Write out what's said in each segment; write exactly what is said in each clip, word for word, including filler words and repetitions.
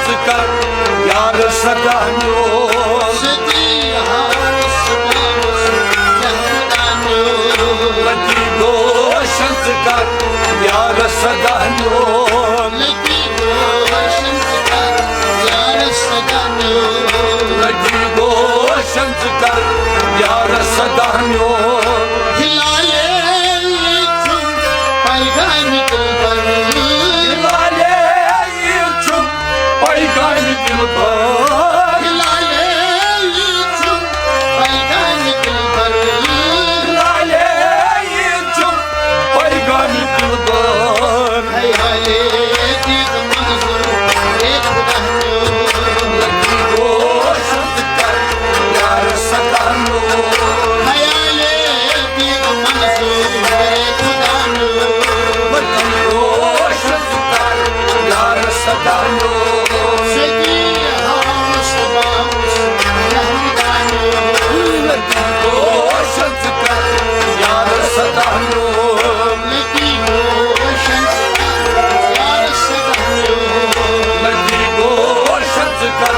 ژٕ کر یارس سدا میون۔ ستی حالس پاوس کیٛاہ خدا میون۔ لگی گوشن ژٕ کر یارس سدا میون۔ لگی گوشن ژٕ کر یارس سدا میون۔ لگی گوشن ژٕ کر یارس سدا میون۔ ہلالے یہِ چھُم پیغامِ دلبر۔ ہلالے یہِ چھُم پیغامِ دلبر۔ ہلالے یہِ چھُم پیغامِ دلبر۔ ہلالے یہِ چھُم پیغامِ دلبر۔ ہیالے دیٖد منظور اے خدا میون۔ لگی گوشن ژٕ کر یارس سدا میون۔ ہیالے دیٖد منظور اے خدا میون۔ لگی گوشن ژٕ کر یارس سدا میون۔ ستی حالس پاوس کیٛاہ خدا میون۔ لگی گوشن ژٕ کر یارس سدا میون۔ لگی گوشن ژٕ کر یارس سدا میون۔ لگی گوشن ژٕ کر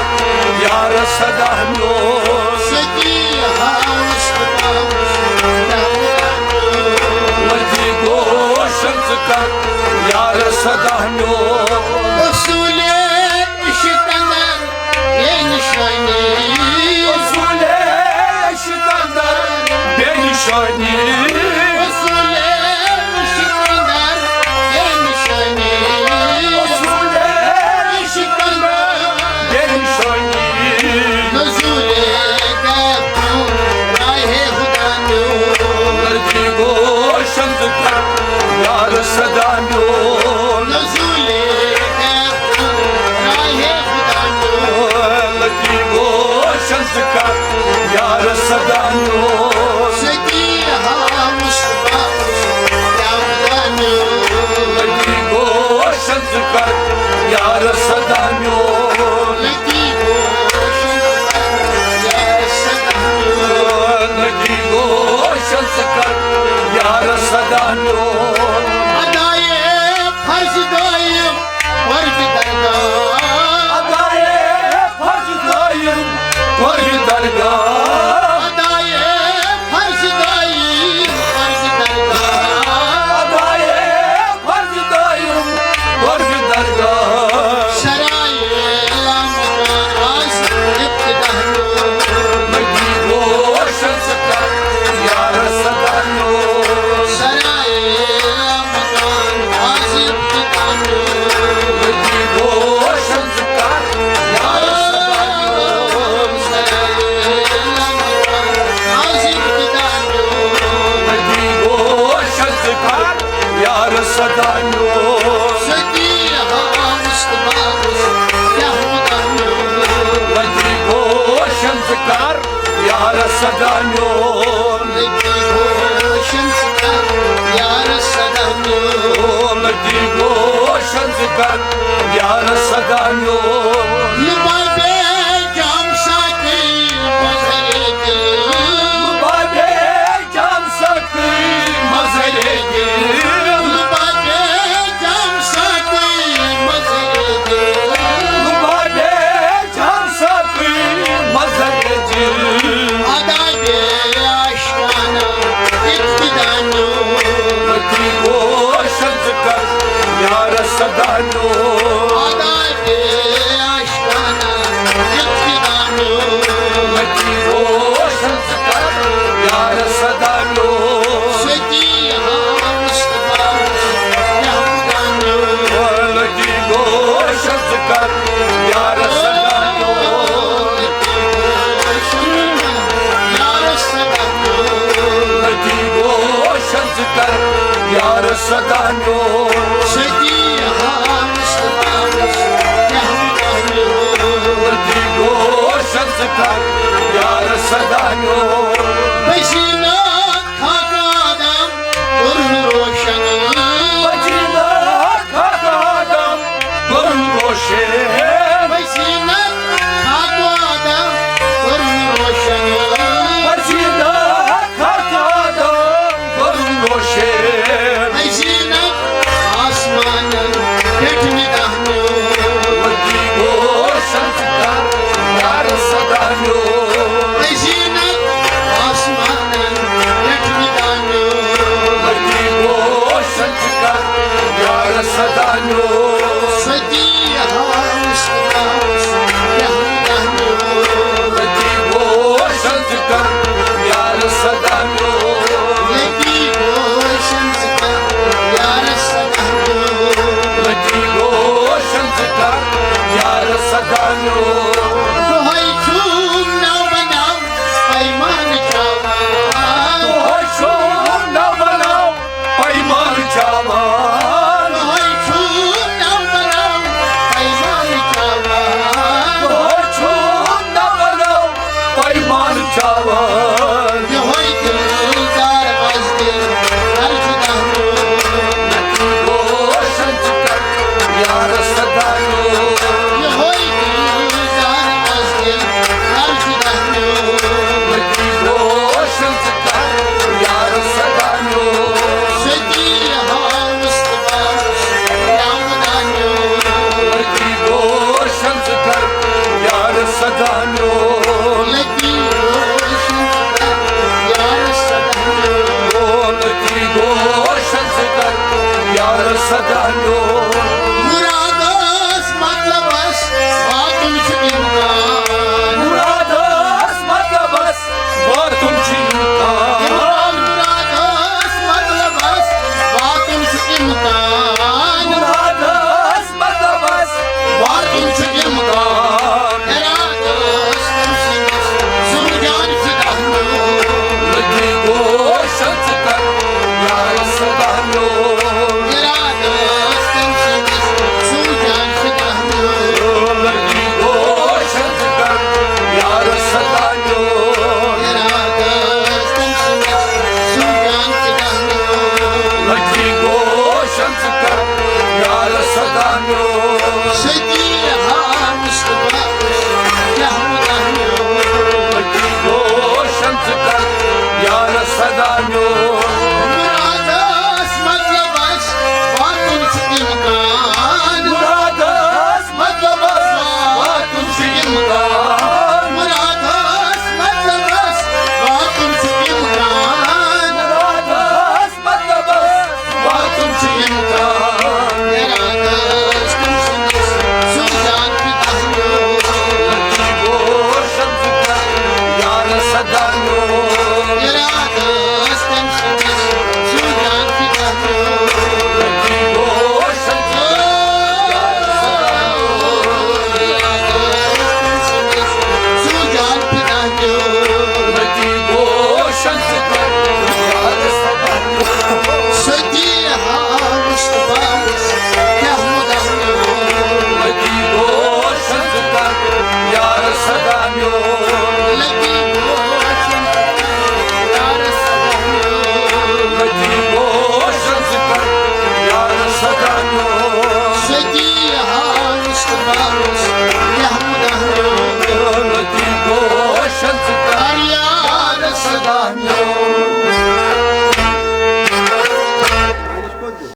یارس سدا میون۔ ستی حالس پاوس کیٛاہ خدا میون۔ لگی گوشن ژٕ کر یارس سدا میون۔ اصوٗلِ عشق اندر بے نشانی۔ اصوٗلِ عشق اندر بے نشانی۔ اصوٗلِ عشق اندر بے نشانی۔ اصوٗلِ عشق اندر بے نشانی۔ نزولِ غیب کیوں راہِ خدا میون۔ لگی گوشن ژٕ کر یارس سدا میون۔ نزولِ غیب کیوں راہِ خدا میون۔ لگی گوشن ژٕ کر یارس سدا میون۔ ستی حالس پاوس کیٛاہ خدا میون۔ لگی گوشن ژٕ کر یارس سدا میون۔ لگی گوشن ژٕ کر یارس سدا میون۔ لگی گوشن ژٕ کر یارس سدا میون۔ ادائے فرض دائم قربِ درگاہ۔ ادائے فرض دائم قربِ درگاہ۔ ادائے فرض دائم قربِ درگاہ۔ ادائے فرض دائم قربِ درگاہ۔ سرائے لامکان آز ابتدا میون۔ لگی گوشن ژٕ کر یارس سدا میون۔ سرائے لامکان آز ابتدا میون۔ لگی گوشن ژٕ کر یارس سدا میون۔ سرائے لامکان آز ابتدا میون۔ لگی گوشن ژٕ کر یارس سدا میون۔ ستی حالس پاوس کیٛاہ خدا میون۔ لگی گوشن ژٕ کر یارس سدا میون۔ لگی گوشن ژٕ کر یارس سدا میون۔ لگی گوشن ژٕ کر یارس سدا میون۔ لبابِ جام ساقی مظہرِ دل۔ لبابِ جام ساقی مظہرِ دل۔ لبابِ جام ساقی مظہرِ دل۔ لبابِ جام ساقی مظہرِ دل۔ ادائے عاشقانہ ابتدا میون۔ لگی گوشن ژٕ کر یارس سدا میون۔ ادائے عاشقانہ ابتدا میون۔ لگی گوشن ژٕ کر یارس سدا میون۔ ستی حالس پاوس کیٛاہ خدا میون۔ لگی گوشن ژٕ کر یارس سدا میون۔ یارس سدا میون۔ لگی گوشن ژٕ کر یارس سدا میون۔ ستی حالس پاوس کیٛاہ خدا میون۔ لگی گوشن ژٕ کر یارس سدا میون۔ بزینت خاک آدم کوٚرُن روشن۔ بزینت خاک آدم کوٚرُن روشن۔ بزینت خاک آدم کوٚرُن روشن۔ بزینت خاک آدم کوٚرُن روشن۔ بزینت آسمانن پٮ۪ٹھ نگاہ میون۔ لگی گوشن یارس سدا میون۔ مرادس مطلبس واتُن چھُ امکان۔ مرادس مطلبس واتُن چھُ امکان۔ مرادس مطلبس واتُن چھُ امکان۔ مرادس مطلبس واتُن چھُ امکان۔ ارادس تٔمۍ سٕنٛدِس سوٗجان فدا میون۔ لٔگی گوشن ژٕ کر یارس سدا میون۔ ارادس تٔمۍ سٕنٛدِس سوٗجان فدا میون۔ لٔگی گوشن ژٕ کر یارس سدا میون۔ ارادس تٔمۍ سٕنٛدِس سوٗجان فدا میون۔ لٔگی گوشن ژٕ